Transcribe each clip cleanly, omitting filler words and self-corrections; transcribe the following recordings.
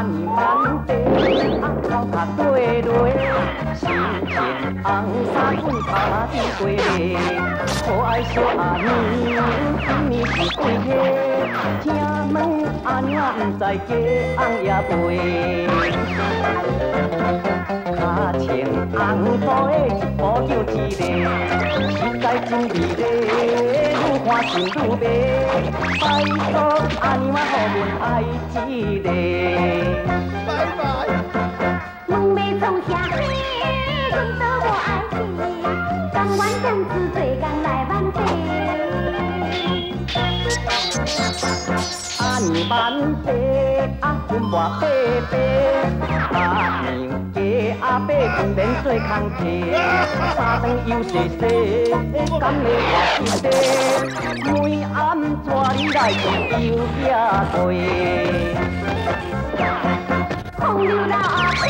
娘万地，啊头壳对落，心情红衫滚头仔伫过咧，可爱小阿娘，今年是几岁？请问阿娘毋知鸡红也袂？尻穿红布的一步就一个，实在真美丽，愈看心愈迷。拜托阿娘啊，予阮爱一个。拜拜。问欲创啥物，阮都无爱去，甘愿踮此做工来挽茶。阿娘万地，啊，阮无白白，阿娘加阿伯不免做工课，三顿又细细，敢会偌实际？每暗带你来上油寄过。风流老阿伯，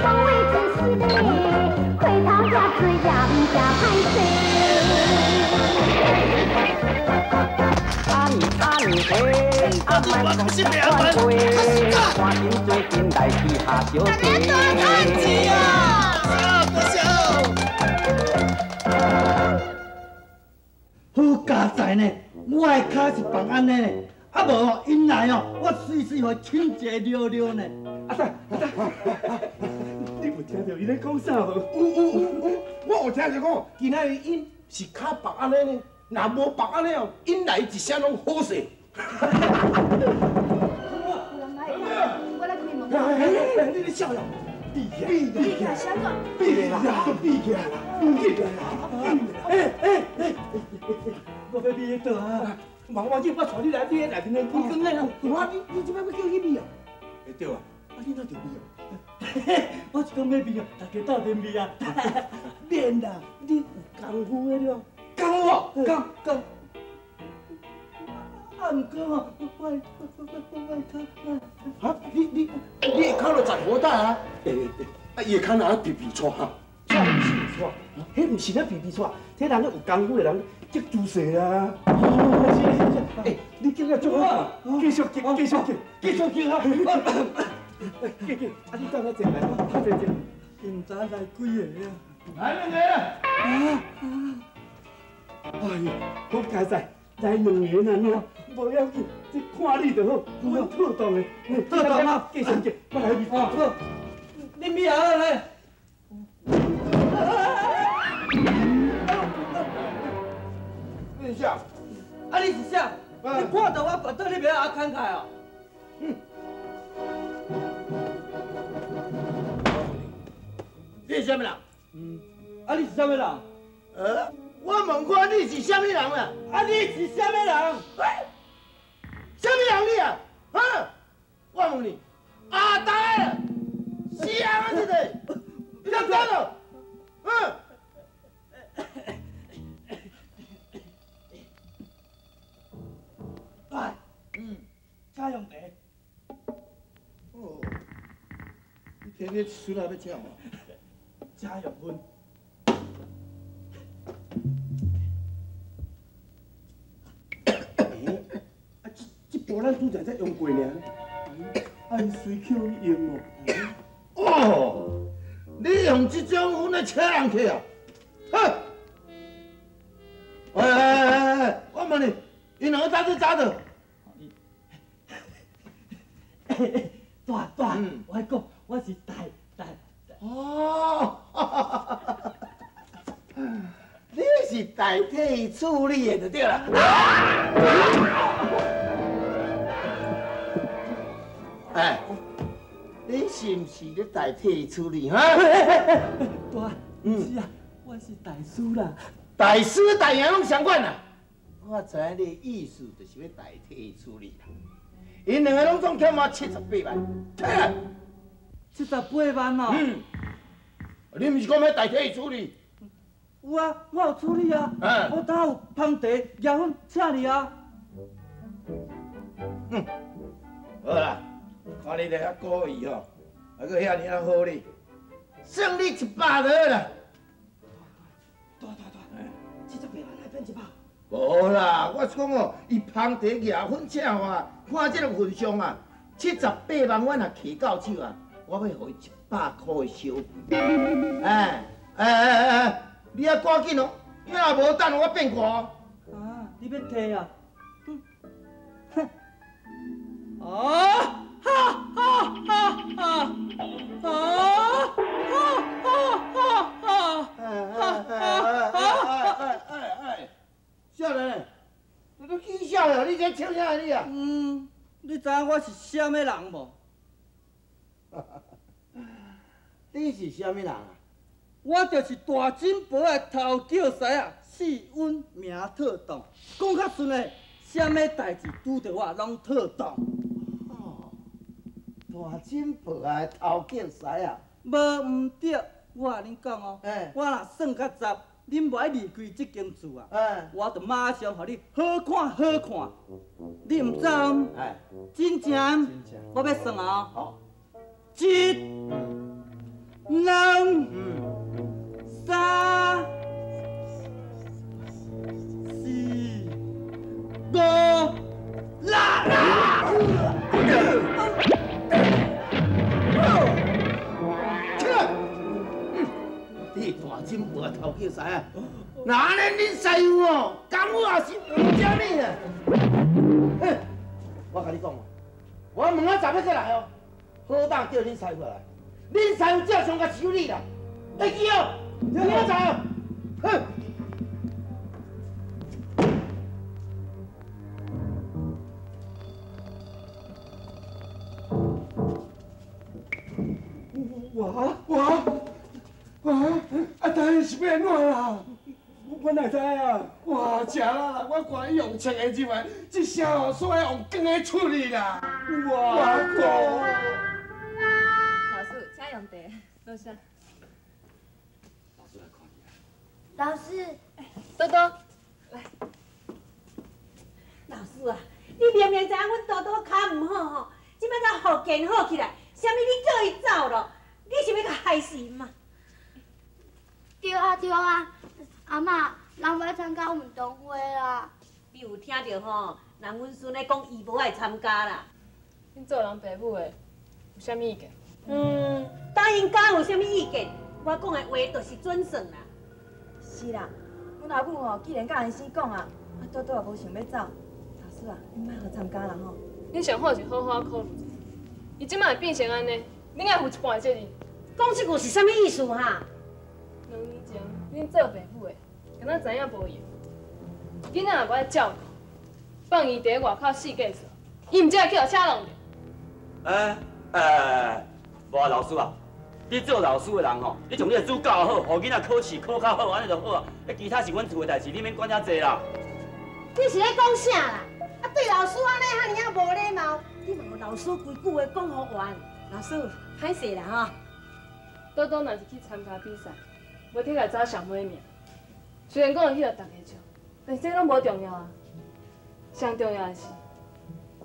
讲话真失礼，回头遐水也毋惊歹势。阿娘阿娘嘿，阿莫讲这款话，赶紧做阵来去下小地。好佳哉呢，我的跤是放按呢呢，啊无哦，𪜶来哦，我随时予清洁溜溜呢。阿仔阿仔，你有听著伊咧讲啥无？有，我有听著讲，今仔日𪜶是跤绑按呢呢，若无绑按呢哦，𪜶来一声拢好势。我来开门。你咧笑呀？闭起来！闭起来！闭起来！闭起来！闭起来！哎哎哎！我欲覕佗啊？无我我带你来，你喺内面咧，你讲咧，我你这摆欲叫去覕啊？会对啊？啊，你哪著覕啊？我是讲欲覕哦，大家斗阵覕啊。免啦，你有功夫的了。功夫？功功。啊，毋过吼，我我我我跤。啊，你下跤就十五担啊？欸，啊，伊下跤若皮皮挫哈？挫毋是挫，彼毋是咧皮皮挫，这人咧有功夫的人，这姿势啊。哦，是是是。欸，你今日足好，继续击，继续击，继续击啊！继继，啊，你等下坐来，较坐坐。伊毋知来几个啊？来两个啦。啊啊！哎呦，好佳哉，来两个尔，无要紧，这看你就好，阮妥当的，妥当啊！继续击，我来覕。哦，好，恁覕啊来。你是啥？啊，你是啥？你看到我跋倒，你袂晓阿看开哦？嗯。你是啥物人？嗯。啊，你是啥物人？我问看你是啥物人啦？啊，你是啥物人？喂，啥物人你啊？哈？我问你，阿呆啦，死啊！这个，你怎知道？嗯。来，请用茶。哦，你天天出来欲请我？请用薰。啊，这这部咱拄才才用过尔，啊，𪜶随口用哦。哦，你用这种薰来请人客啊？哼！喂喂喂喂，我问你，𪜶两个早做早到？大大，我讲我是代代。哦，你是代替伊处理的就对啦。哎，你是毋是咧代替伊处理？哈？大，毋是啊，我是大师啦。大师大爷拢相款啦。我知影你的意思就是欲代替伊处理啦。𪜶两个拢总欠我78万，起来。78万哦。嗯。你毋是讲欲代替伊处理？有啊，我有处理啊。我拄有捧茶、夹粉请你啊。嗯。好啦，看你咧遐故意吼，还阁遐尔仔好哩，算你100就好啦。大大大，78万来变100？无啦，我是讲哦，伊捧茶夹粉请我，看这个份上啊， 78萬，我若提到手啊，我欲予伊100箍的小費。哎哎哎哎，你愛趕緊哦，你若無等我變卦哦。啊，你欲提啊？哼！啊！哈哈哈哈！啊！哈哈哈哈！哎哎哎哎哎哎！少年，你都起笑了，你這笑啥你啊？嗯，你知影我是啥物人無？你是啥物人啊？我就是大金婆的頭腳師啊，姓温名特當。講較順的，啥物代誌拄著我攏妥當。哦，大金婆的頭腳師啊？無毋對，我共恁講哦，我若算較十，恁無愛離開這間厝啊，我就馬上予你好看好看。你毋走？真正？我欲算啊！好，一、兩、三、四、五、六。起來！你大金婆頭叫師啊！那按呢，恁師傅哦，功夫也是有啥物啊？哼！我共你講，我明仔載欲過來哦，好膽叫恁師傅來，恁師傅照常共修理啦，會記哦，明仔載哦，哼！哇哇哇！啊，但是欲按怎啦？我哪知啊？哇，食啦啦！我看伊用穿的入来，這聲哦，煞愛用卷的出去啦！哇靠！老師，請用茶。多謝。老師來看你。老師，多多，來。老師啊，你明明知影阮多多跤毋好吼，這擺才復健好起來，啥物你叫伊走咯？你是欲共害死伊嗎？對啊對啊，阿嬤，人欲參加運動會啦。你有聽著吼？人阮孫咧講，伊無愛參加啦。恁做人爸母的有啥物意見？嗯，答應敢有啥物意見？我講的話就是準算啦。是啦，阮阿母吼，既然佮安生講啊，啊多多也無想欲走。老師啊，恁莫予參加啦吼。恁上好是好好考慮一下，伊這擺會變成按呢，恁愛負一半的責任。講這句是啥物意思哈？兩年前，恁做爸母的，敢若知影無用，囡仔若無愛照顧，放伊佇外口四界踅，伊毋才會去予車挏著。哎，無啊，老師啊，你做老師的人吼，你將你的主教好，予囡仔考試考較好，按呢就好啊。其他是阮厝的代誌，你免管遐濟啦。你是咧講啥啦？啊，對老師按呢遐爾仔無禮貌，你嘛予老師規句話講予完。老師，歹勢啦吼。多多若是去參加比賽，無摕來走上尾名。雖然講會去予大家笑，但是這攏無重要啊。上重要的是，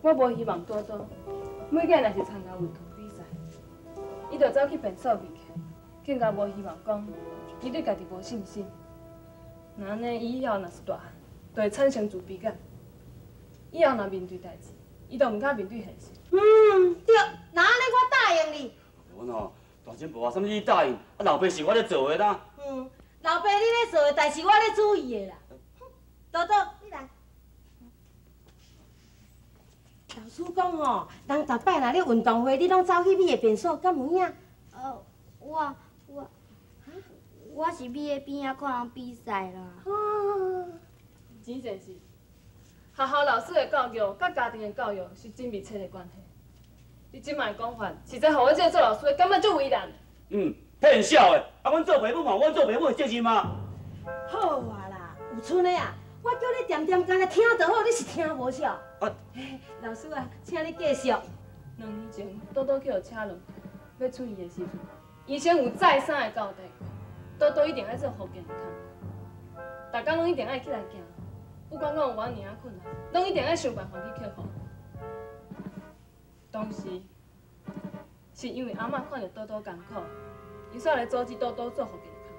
我無希望多多每屆若是參加運動比賽，伊就走去變數字去，更加無希望講伊對家己無信心。若按呢，伊以後若是大漢，就會產生自卑感。以後若面對代誌，伊就毋敢面對現實。嗯，對，若按呢我答應你。阮吼，大姐無啊，啥物你答應？啊，老爸是我咧做的啦。嗯，老爸你咧做的代誌，我咧注意的啦。多多，你來。老師講吼，人逐擺若咧運動會，你攏走去米的便所，敢有影？我是米的邊仔看人比賽啦。哦。真正是，學校老師的教育佮家庭的教育是真密切的關係。你這擺的講法，實在予我這個做老師的感覺足為難。嗯，騙笑的，啊，阮做爸母嘛，阮做爸母的責任嘛。好啊啦，有賰的啊，我叫你恬恬干焦聽就好，你是聽無啥？啊。老師啊，請你繼續。兩年前，多多去予車挏，欲出院的時陣，醫生有再三的交代過，多多一定愛做復健的工課，逐工攏一定愛起來行，不管講有偌爾仔困難，攏一定愛想辦法去克服。當時是因為阿嬤看著多多艱苦，伊煞來阻止多多做復健的工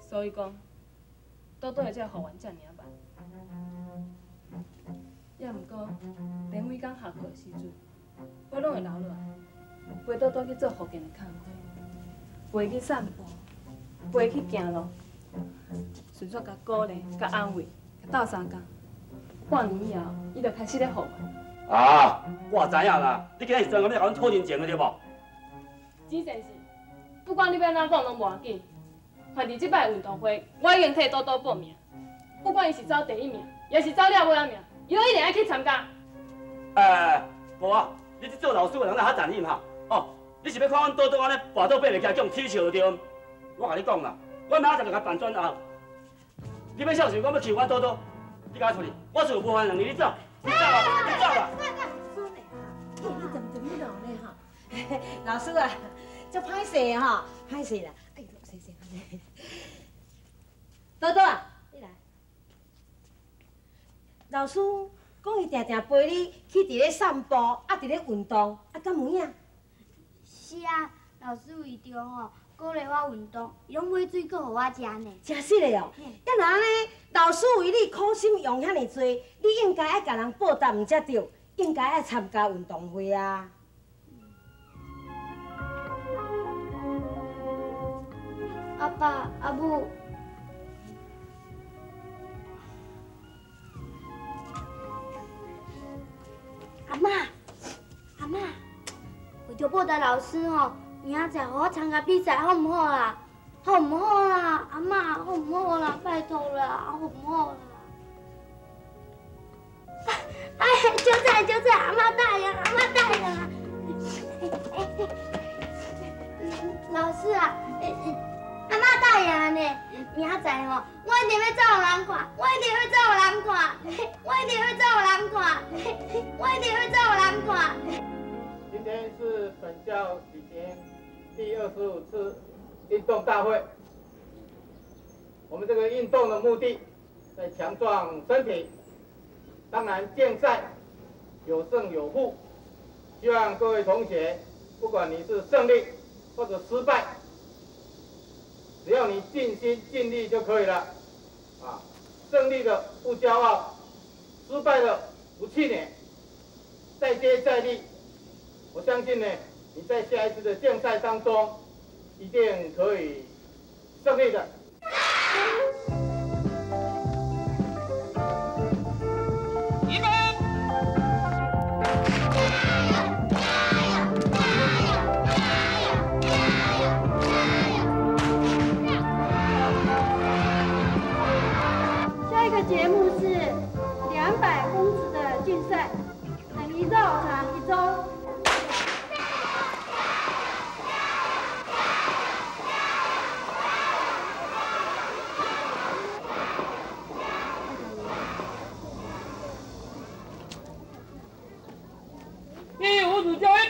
課，所以講多多會才會復原遮爾仔慢。也毋過，佇每工下課的時陣，我攏會留落來，陪多多去做復健的工課，陪去散步，陪去行路，順續共鼓勵、共安慰、共鬥相共。半年以後，伊就開始咧復原。啊，我知影啦，你今日是專門欲共阮討人情的對無？錢先生，不管你欲按怎講攏無要緊，反正這擺運動會，我已經替多多報名，不管伊是走第一名，抑是走了尾仔名，伊攏一定愛去參加。哎，無啊，你這做老師的人哪較殘忍哈？哦，你是欲看阮多多按呢跋倒爬袂起來，叫人取笑就對。我共你講啦，我明仔載就共辦轉學。你欲笑是講欲欺負阮多多，你共我出去，我厝無限兩年，你走，你走啦，你走啦。孫的哈，你怎怎么弄的哈？老師啊，足歹勢哈，歹勢啦。哎呦，謝謝。多多啊，你來。老師講伊定定陪你去佇咧散步，啊，佇咧運動，啊，敢有影？是啊，老師為著吼鼓勵我運動，伊攏買水果予我食呢。真實的哦，啊若按呢，老師為你苦心用遐爾濟，你應該愛共人報答毋才對，應該愛參加運動會啊。阿爸阿母，阿嬤阿嬤，為著報答老師吼，明仔載予我參加比賽好毋好啦？好毋好啦？阿嬤好毋好啦？拜託啦，好毋好啦？哎，就在就在，阿嬤答應，阿嬤答應啊！老師啊，阿嬤答應啊呢，明仔載吼，我一定欲走予人看，我一定欲走予人看，我一定欲走予人看，我一定欲走予人看。今天是本校舉行第25次運動大會。我們這個運動的目的，在強壯身體。當然，競賽有勝有負，希望各位同學，不管你是勝利或者失敗，只要你盡心盡力就可以了。啊，勝利的不驕傲，失敗的不氣餒，再接再厲。我相信呢，你在下一次的競賽當中，一定可以勝利的。預備。下一個節目是200公尺的競賽，等於繞場一周。第5組交易。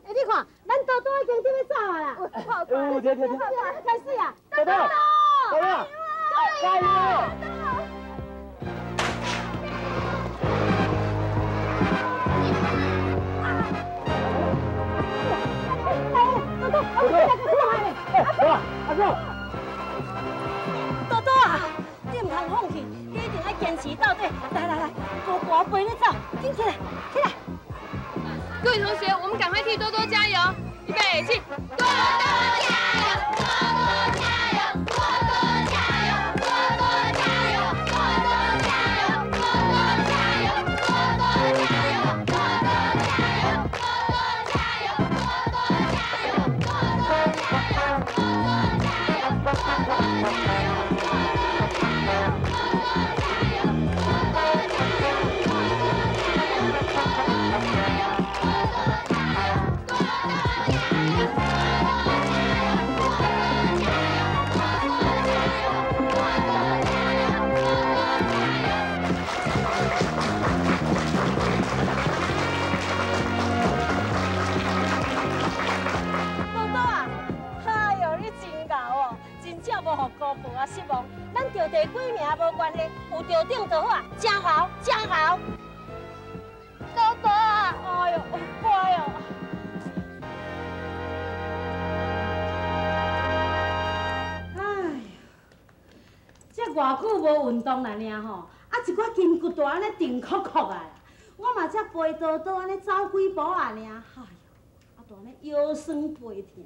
哎，你看，咱多多已經準備走啊啦！哦，對對對，開始啊！多多，多多，加油！多多，我們來個阿哥，多多啊，你毋通放棄，你一定愛堅持到底！來來來，姑婆陪你走，緊起來，起來！各位同學，我們趕快替多多加油！預備起！多多加油！多多加油！多多加油！多多加油！多多加油！多多加油！多多加油！多多加油！多多加油！多多加油！多多加油！多多加油！多多啊！哎呦，你真𠢕哦，真正無予姑婆啊失望。咱著第幾名無關係，有著獎就好啊，真好，真好。多多啊！哎呦，乖哦。哎呦，這偌久無運動啦，爾吼，啊一寡筋骨都按呢定扣扣啊。我嘛才陪多多按呢走几步啊尔，哎哟，啊就按呢腰酸背疼。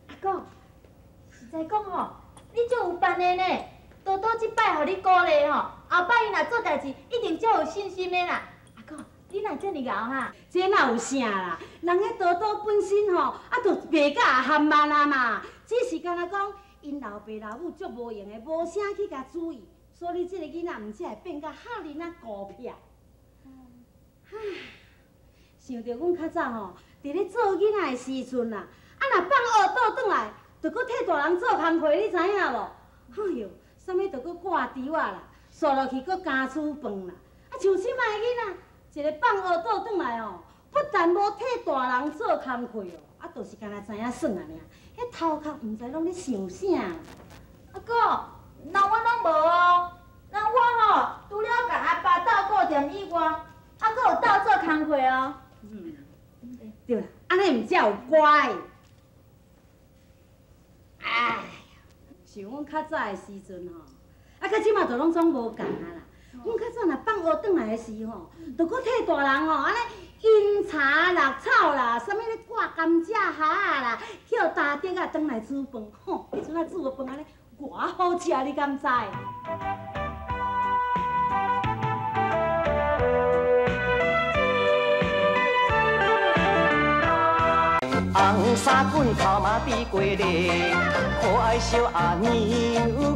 阿公，实在讲吼，你足有办的呢。多多这摆予你鼓励吼，后摆伊若做代志，一定足有信心的啦。阿公，你哪会遮尔𠢕哈？这哪有啥啦？人彼多多本身吼，啊，就袂甲含慢啊嘛，只是干焦讲，𪜶老爸老母足无闲的，无啥去共注意，所以这个囡仔毋才会变甲哈尔仔孤僻。唉，想著阮较早吼，伫咧做囡仔的时阵啦，啊若放学倒转来，就阁替大人做工课，你知影无？哎哟，啥物就阁挂猪仔啦，煞落去阁加煮饭啦。啊，像这摆的囡仔，一个放学倒转来哦，不但无替大人做工课哦，啊，就是干焦知影耍啊尔。彼头壳毋知拢咧想啥。阿公，那阮拢无哦。那我吼，除了共阿爸斗顾店以外，啊，阁有斗做工课哦。嗯，对啦，按呢毋才有乖。哎，像阮较早的时阵吼，啊，到这马就拢总无仝啊啦。阮较早若放学转来的时吼，就阁替大人吼，按呢饮茶落草啦，啥物咧割甘蔗蛸仔啦，捡焦竹仔转来煮饭，吼，彼阵仔煮的饭按呢偌好食，你敢知？红衫棍头毛滴过咧，可爱小阿娘，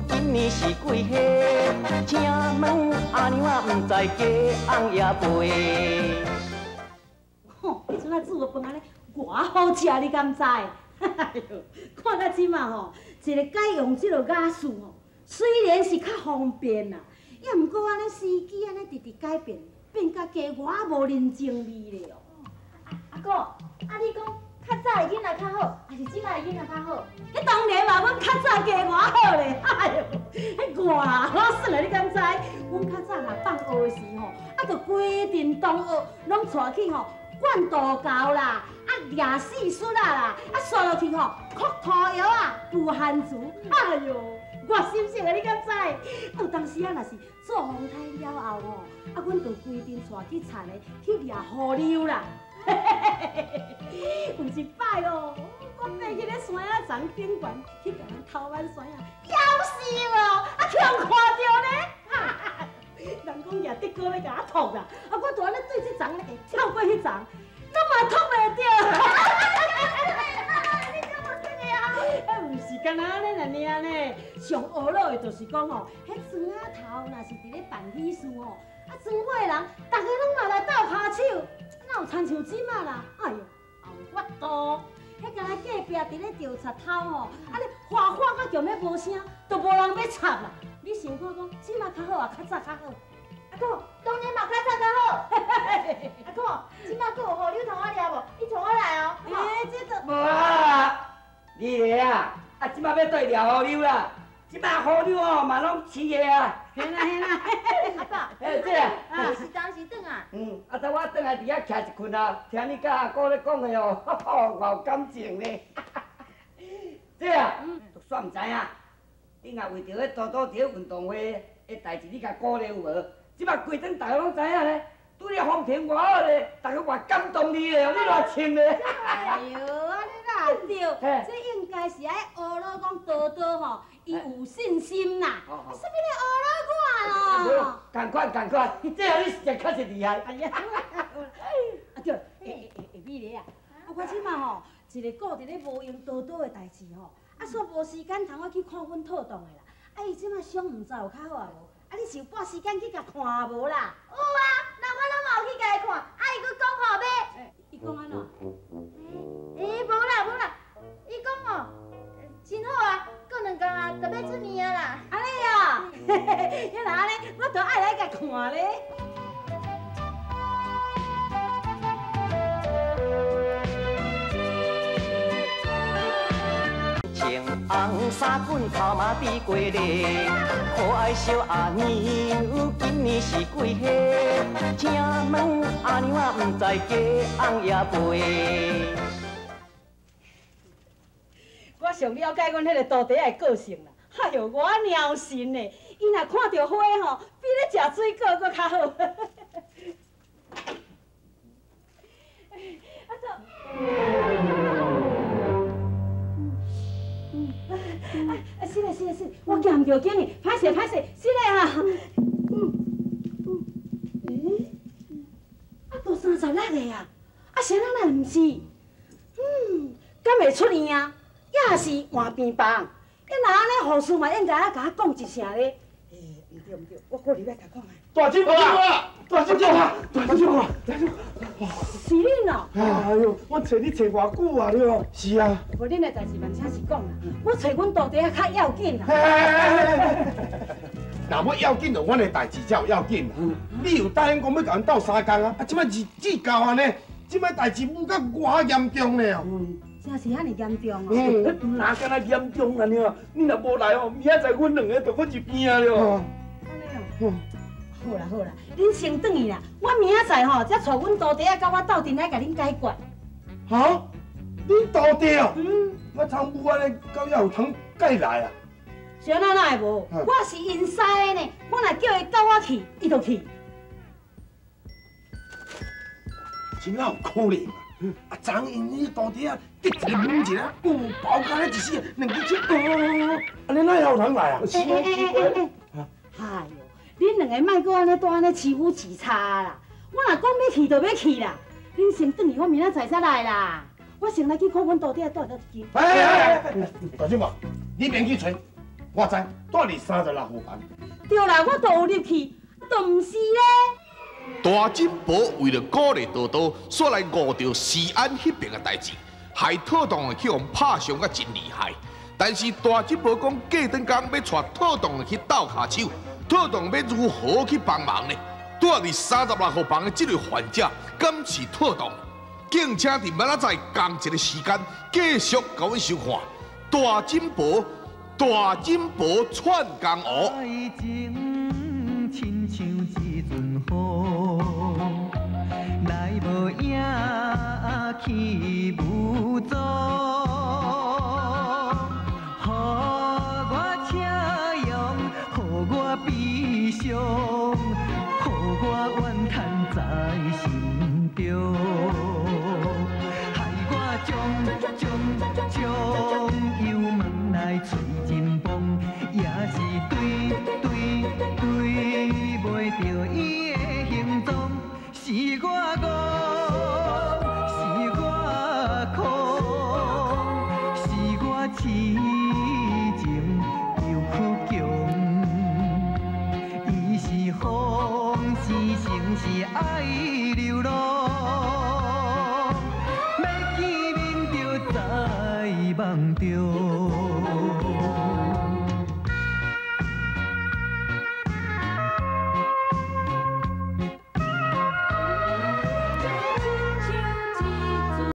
今年是几岁？请问阿娘啊，毋知嫁翁也未？吼，彼阵仔煮的饭按呢偌好食，你敢知？哎哟，看到这马吼，一个改用这个雅事吼，虽然是较方便啦，也毋过按呢时机按呢直直改变，变甲加偌无人情味咧哦。阿公，啊你讲。较早的囡仔较好，还是这摆的囡仔较好？彼当然嘛，阮较早加偌好咧！哎哟，彼偌好耍咧，你敢知？阮较早若放学的时吼，啊，就规阵同学拢带去吼灌道教啦，啊掠四术啊啦，啊煞落去吼哭土药啊，浮番薯，哎哟，偌心酸的，你敢知？到当时啊，若是做风台了后吼，啊，阮就规阵带去田的去掠河溜啦。有一摆哦，我爬去咧山仔层顶悬去共人偷挽山仔，夭寿哦，啊，去予人看著咧。人讲举竹篙欲共我托啦，啊，我就按呢对这层咧跳过彼层，拢嘛托袂著。你这无算的啊？啊，毋是干焦按呢尔呢，上懊恼的就是讲吼，彼庄仔头若是伫咧办喜事吼，啊，庄尾人逐个拢嘛来斗跤手。哪有亲像这马啦？哎哟，也有法度。彼敢若隔壁伫咧调贼头吼，按呢哗哗甲强欲无声，都无人欲插啦。你想看讲，这马较好啊，较早较好。阿公，当然嘛较早较好。阿公，这马阁有雨溜通我掠无？你带我来哦。欸，这都无啊，你咧啊，啊，这马欲对掠雨溜啦。这马雨溜哦，嘛拢饲的啊。嘿啦嘿啦，阿爸，哎，这啊，你是当时转啊？嗯，啊，等我转来伫遐徛一困啊，听你佮阿姑咧讲的哦，偌有感情呢。这啊，都煞毋知影，你若为著彼多多伫咧运动会的代志，你共鼓励有无？这马规阵逐家拢知影咧，拄咧风评偌好咧，逐家偌感动你咧，你偌穿咧。哎哟，按呢啦对，这应该是爱学老讲多多吼。伊有信心啦，啥物咧学老我咯？仝款仝款，这下你实在确实厉害。哎呀，啊对，欸美丽啊，啊我这马吼一个顾伫咧无闲多多的代志吼，啊煞无时间通我去看阮套动的啦。啊伊这马伤毋知有较好啊无？啊你是有拨时间去共看无啦？有啊，那我拢嘛有去共伊看，啊伊阁讲吼欲。伊讲按怎？欸，无啦无啦，伊讲哦，真好啊。过两工啊，就欲出院啊啦。按呢啊，嘿嘿，若按呢，我就爱来共看咧。穿红衫裙头毛滴过咧，可爱小阿娘，今年是几岁？请问阿娘啊，毋知嫁翁也未？我上了解阮彼个徒弟的个性啦，哎哟，我鸟神的，伊若看著花吼，比咧食水果閣較好。啊，都，啊，是咧是咧是，我行毋著紧去，歹势歹势，是咧哈。欸，啊，都36个啊，啊，啥人若毋是？敢会出院啊？抑是换病房？啊，若按呢，护士嘛应该爱共我讲一声咧。欸，毋对毋对，我过入来共讲啊。大金婆啊！大金婆啊！大金婆，大金婆，是恁哦。哎呦，我揣你揣偌久啊，了。是啊。无恁的代志嘛，请是讲啦。我揣阮徒弟仔较要紧啦。若欲要紧，就阮的代志才有要紧啦。你有答应讲欲共阮斗相共啊？啊，这摆日子到按呢，这摆代志舞甲偌严重咧哦。真是遐尔严重哦。嗯，哪敢若严重啦？你若无来哦，明仔载阮两个就阁入院了。按呢哦。好啦好啦，恁先转去啦，我明仔载吼才带阮徒弟仔佮我斗阵来共恁解决。哈？恁徒弟哦？嗯。我参母按呢，到遐有通佮伊来啊？是按怎哪会无？我是𪜶师的呢，我若叫伊佮我去，伊就去。真哪有可能啊？啊，昨𪜶你徒弟仔得一个母一个，有包甲咧一死，两支手，按呢哪会有人来啊？欸，哎呦！恁两个莫阁按呢蹛按呢欺负饲差啦！我若讲欲去就欲去啦，恁先转去，我明仔载才来啦。我先来去看阮徒弟仔蹛佗一间。哎，大婶婆，你免去揣，我知蹛伫36号房。对啦，我都有入去，都毋是咧。大金婆为了鼓励多多，煞来误著西安彼边的代志，害套当的去予拍伤甲真厉害。但是大金婆讲过转工欲带套当的去斗跤手。套当欲如何去帮忙呢？蹛伫36号房的这位患者，敢是套当？敬请伫明仔载仝一个时间，继续共阮收看《大金婆大金婆串江湖》。爱情亲像一阵雨，来无影，去无踪。予我车用，予我悲伤，予我怨叹在心中，害我将将将油门来吹真崩，也是对对对袂著伊的行踪，是我戆，是我空，是我痴情又倔强。伊是风，是情，是爱流浪，欲见面就在梦中。